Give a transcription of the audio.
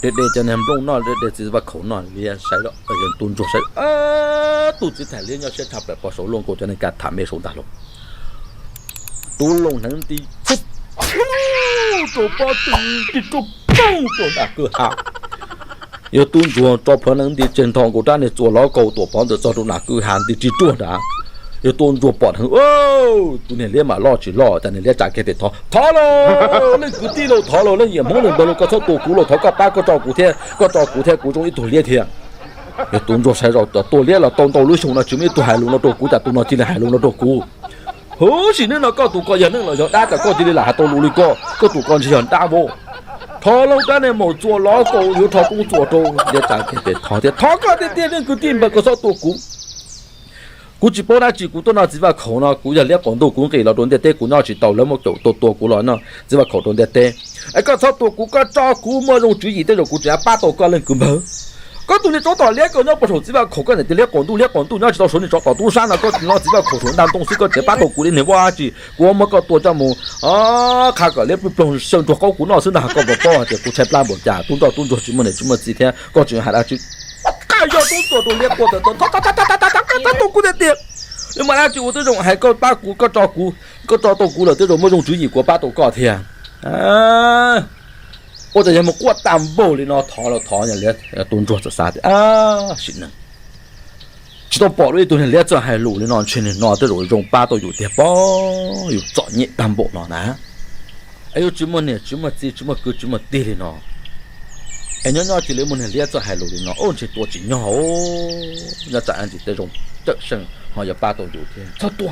De de cov niag nplooj noj, de de txiv vaj khaum noj, Liab saib, Tub Ntsuag saib, tub txiv tham Liab nyob siab tshaj plaws pog saud luaj nkaus cov niag ka tham me saud ntag lauj. Tub Looj hneev nti rau pob tw, tib rau poog rau nram kwj ha. Yog Tub Ntsuag tso plhuav hneev nti tseg ntho nkaus rab niag txuas lov kaus tuam pov ntawd txog rau nram kwj ha nti ris ruaj nrad. Yog Tub Ntsuag pom hneev, tus niag Liab mam loj tsis loj, cas niag Liab tsa kiag tes thov, thov lauj, leej kwv tij lauj, thov lauj, leej yawm Hmoob leej npawg lauj, koj txhob tua kuv lauj, thov koj pab koj tso kuv thiab, koj tso kuv thiab kuv zoo ib tug Liab thiab. Yog Tub Ntsuag saib zoj, tua Liab los tau ntau lub xyoo no tsis muaj ib tug hais lus no rau kuv, cas tus no cia li hais lus no rau kuv. Huv, sim neej no koj tus ko yog neeg los yog dab, cas koj cia li lam hais tau lus li koj, koj tus ko ntshe yog dab vauv. Thov lauj, rab niag maum txuas lov kaus yuav rho koob txuas rau. Liab tsa kiag tes thov thiab, thov koj tiag tiag leej kwv tij npawg, koj txhob tua kuv. Kuv tsis paub dab tsi, kuv tuaj noj txiv vaj khaum no, kuv yog Liab qaum ntuj, kuv nqis los rau ntiaj teb, kuv nyob tsis tau, lawv muab caum tua tua kuv los noj txiv vaj khaum rau ntiaj teb. Es koj txhob tua kuv, koj tso kuv, muaj zoo tswv yim tej zaum kuv tseem pab tau koj leej kwv npawg. Koj tus niag tsov tom Liab, koj nyob puag saum txiv vaj khaum, koj niam tias Liab qaum ntuj, Liab qaum ntuj nyob tsis tau saud, niag tsov tom tub sab no, koj noj txiv vaj khaum saum ntaj ntoo xwb, koj tseem pab tau kuv li niag vaj dab tsi, kuv muab koj tua coj mus qha kom Liab ploog xyaw ntsuag qaub kuv noj xwb ntag, koj puas paub hais tias kuv tshaib plab npaum cas, tub nroj tub ntsuag tsis muaj niam tsis muaj txiv thiab, koj tseem hais dab tsi. Qab yog tub tua rau Liab quaj tawm tau, thov tau kuv tiag tiag. Li mas dab tsi ua twb zoo hais koj pab kuv, koj tso kuv, koj tso tau kuv lawm twb zoo, muaj zoo tswv yim kuv pab tau koj thiab. Ua cas yog mus quaj tag npaum li no, thov los thov, Liab, tub ntsuag txawm xav tias, sim neej tsis tau pom dua ib tug niag Liab txawj hais lus li no, ntshe niag no tej zaum zoo pab tau yus tiag pob, yus txom nyem tag npaum no na. Es yuav tsis muaj niam tsis muaj txiv, tsis muaj kwv tsis muaj tij li no, es nyob nyob cia li muaj niag Liab txawj hais lus li no, ua ntshe tua tsis nyog, nyob tsam ntsis tej zaum cawm seej ho yuav pab tau yus thiab, txhob tua.